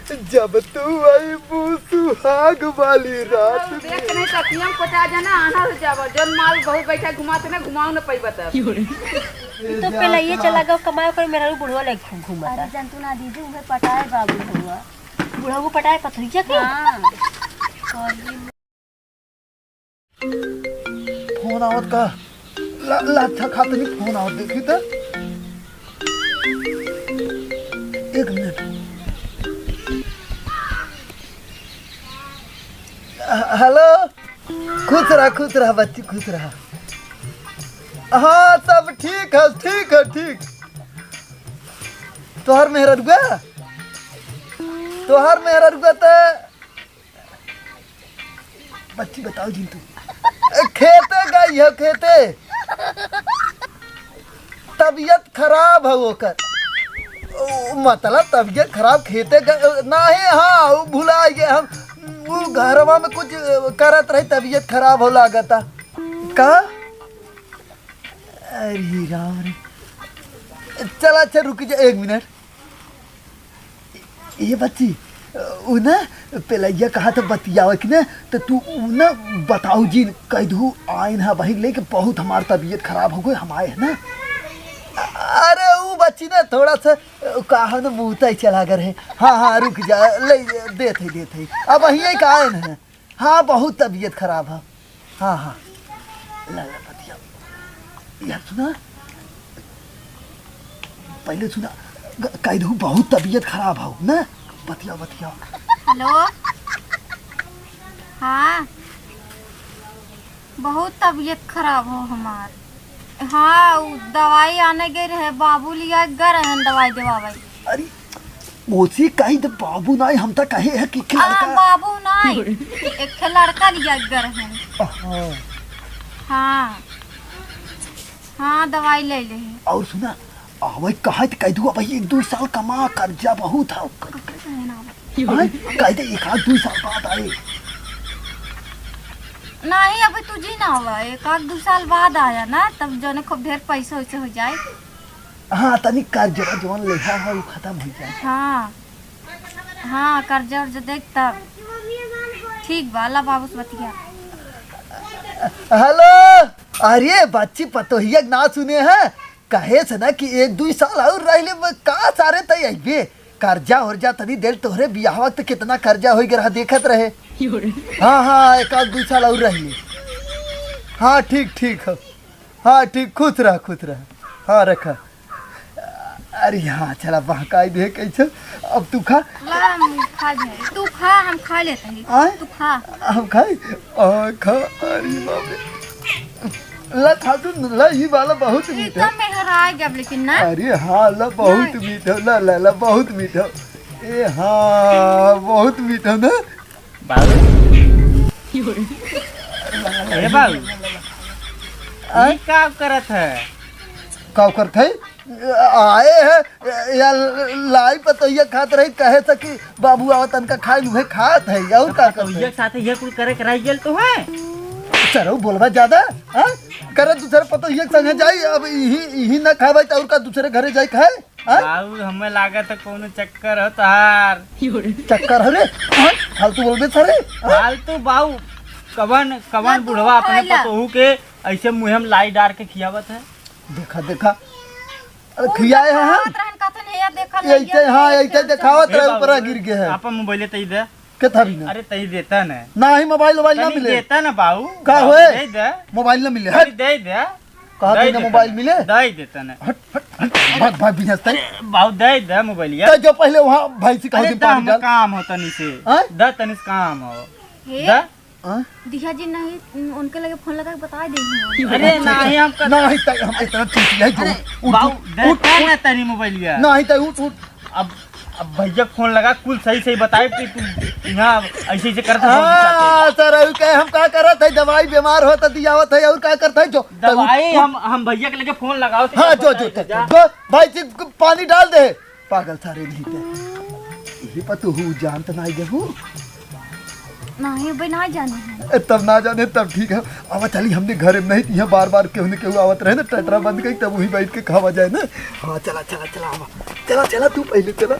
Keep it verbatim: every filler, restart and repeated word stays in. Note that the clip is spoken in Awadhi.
जब तू अइबू सुहाग वाली रात में। देख नहीं सकियम पटा जाना, आना हो जावा। जौन माल बहुत बैठा घुमाते ना, घुमाओ ना पैबा तब। तू तो पहले ये चला गो कमाए, ओकर मेहरारू बुढ़वा लेके घूमता। अरे जंतु ना दीदी, उहे पटाए बाबू हुआ। बुढ़ऊ पटाए पथरिया के? हाँ। फोन आवत का? ला, ला, अच्छा खातनी फोन आवत, देखी त। एक मिनट। ह-, हेलो। खुश रहा, खुश रहा बच्ची, खुश रहा। हाँ, सब ठीक है, ठीक है, ठीक। तोहर मेहररुआ? तोहर मेहररुआ त बच्ची बताओ जिन तू। ए, खेते गई है, खेते। तबीयत खराब है ओकर। ओ, मतलब तबीयत खराब खेते ग-, नाही, हाँ, उ भुला गए हम। उ घरवा में कुछ, अ, करत रही, तबीयत खराब हो लागता। का? अरे राम रे। चला, अच्छा रुक जा एक मिनट। ए बच्ची, उ ना, पेलैया कहा था बतियावे के ना, त तू उ ना बताऊ जिन, कह दू आइन हा बहिन लेके, बहुत हमार तबीयत खराब हो गई, हम आए हैं ना। अरे उ बच्ची ना थोड़ा सा, का है ना, मुँह ताई चला कर है। हाँ, हाँ, रुक जा, ले, देत है, देत है। अब यहीं का आए ना। हाँ, बहुत तबीयत खराब है। हाँ, हाँ। ला, ला, बतिया। यार, सुना। पहले सुना। ग-, कह दू, बहुत तबीयत खराब है, ना? बतिया, बतिया। हेलो। हाँ। बहुत तबीयत खराब हो हमार। हाँ, उ दवाई आने गए रहे, बाबू लिया गए रहे दवाई देवावे। अरे, ओसी कही तो बाबू नाई, हम तो कहे है कि एक हाँ, लड़का। बाबू नाई, एक ठे लड़का लिया गए रहे। हाँ। हाँ, हाँ, दवाई ले ले। और सुना, आवे कहे तो कह दू, अब एक दो साल कमा, कर्जा बहुत है। कहे ना आवे। हाँ, कह दे एक आध दो साल बाद आए। नहीं, अभी तू जी ना आवा, एक आध दो साल बाद आया ना, तब जौने खूब ढेर पैसा वैसा हो जाए। हाँ, तनी कर्जा जौन लेहा है, वो खत्म हो जाए। हाँ, हाँ, कर्जा उर्जा देख तब। ठीक बा, ला बाबू से बतिया। हेलो, अरे बच्ची पतोहिया के ना सुने है, कहे से ना कि एक दुई साल और रह ले, का सारे तय अइबे? कर्जा उर्जा तनी देल, तोहरे बियाह वक्त कितना कर्जा होइ गया देखत रहे। हाँ, हाँ, एक आध दुई साल और रह ले। हाँ, ठीक, ठीक हो। हाँ, ठीक, खुश रह, खुश रह। हाँ, रखा। अरे हाँ, चला बहकाई दे कैसे। अब तू खा। ला, हम खा ले। तू खा, हम खा लेते हैं। आय? तू खा। हम खाई? आ, खा। अरे बाप रे। ला खा तू, ला, ई वाला बहुत मीठा। एकदम मेहरा गया, लेकिन ना। अरे हाँ, ला, बहुत मीठा। ला, ला, ला, बहुत मीठा। ए हाँ, बहुत मीठा ना। बाबू। ए बाबू। आय? ई का करत है? का करत है? आए है या लाई पतोहिया खात रही, कहे से कि बाबू आवा तनका खाई लूहे, खात है, और का करत पतोहिया है? के साथ ये कुल करे के रह गेल तो है। सरऊ बोलबा ज्यादा, हाँ? करे दूसरे पतोहिया के संगे जाई, अब इही, इही ना खावे तो और का दूसरे घरे जाई खाए? हाँ? बाबू, हमें लागत है कोनो चक्कर हो तोहार। चक्कर हो रे? हाँ? फालतू बोलबे सारे? हाँ? फालतू बाबू, कवन, कवन बुढ़वा अपने पतोहू के ऐसे मुँह में लाई डार के खियावत है? देखा, देखा। अरे खियाए हैं हम। देखा, ये ऐसे, हाँ, ऐसे देखावत रहे, ऊपरा गिर गए हैं। आपन मोबाइल तई दे। के था भी ना? अरे तई देता ना। ना ही मोबाइल, मोबाइल ना मिले। देता ना बाबू। का होए? दे दे। मोबाइल ना मिले। अरे दे दे। कहा दे दे ना मोबाइल मिले? दे देता ना। हट, हट, हट, भाग, भाग, बिना तई। अरे बाबू दे दे मोबाइल यार। तो जो पहले वहाँ भाई से कहा अरे दिन तो पानी हम डाल। काम हो तनी से। हाँ? दे तनी से काम हो। हे? दे। हाँ? दिया जी नहीं, उनके लगे फोन लगा के बता दे। अरे नहीं, हम कर नहीं, तई हम इतना चीज है जो अरे, उठ, बाबू, उठ, दे उठ, ना उठ। तनी मोबाइल यार। नहीं, तई उठ, उठ। अब, अब भैया फोन लगा, कुल सही सही बताए कि तू यहाँ ऐसे ऐसे करत है, हाँ, सर, अभी कहे हम का करत है, दवाई बीमार हो तो दियावत है, और का करत है जो दवाई। हम, हम भैया के लगे फोन लगाओ, हाँ, जो, जो, जो, जो, भाई जी, पानी डाल दे। पागल सारे नहीं थे। यही पर तू हूँ जानत ना गहू। नहीं, अबे ना जाने हैं। ए, तब ना जाने, तब ठीक है। अब चली हमने घर में नहीं, यहाँ बार बार केहू न केहू आवत रहे ना, टटरा बंद गई, तब वही बैठ के खावा जाए ना। हाँ, चला, चला, चला, आवा। चला, चला, तू पहले चला।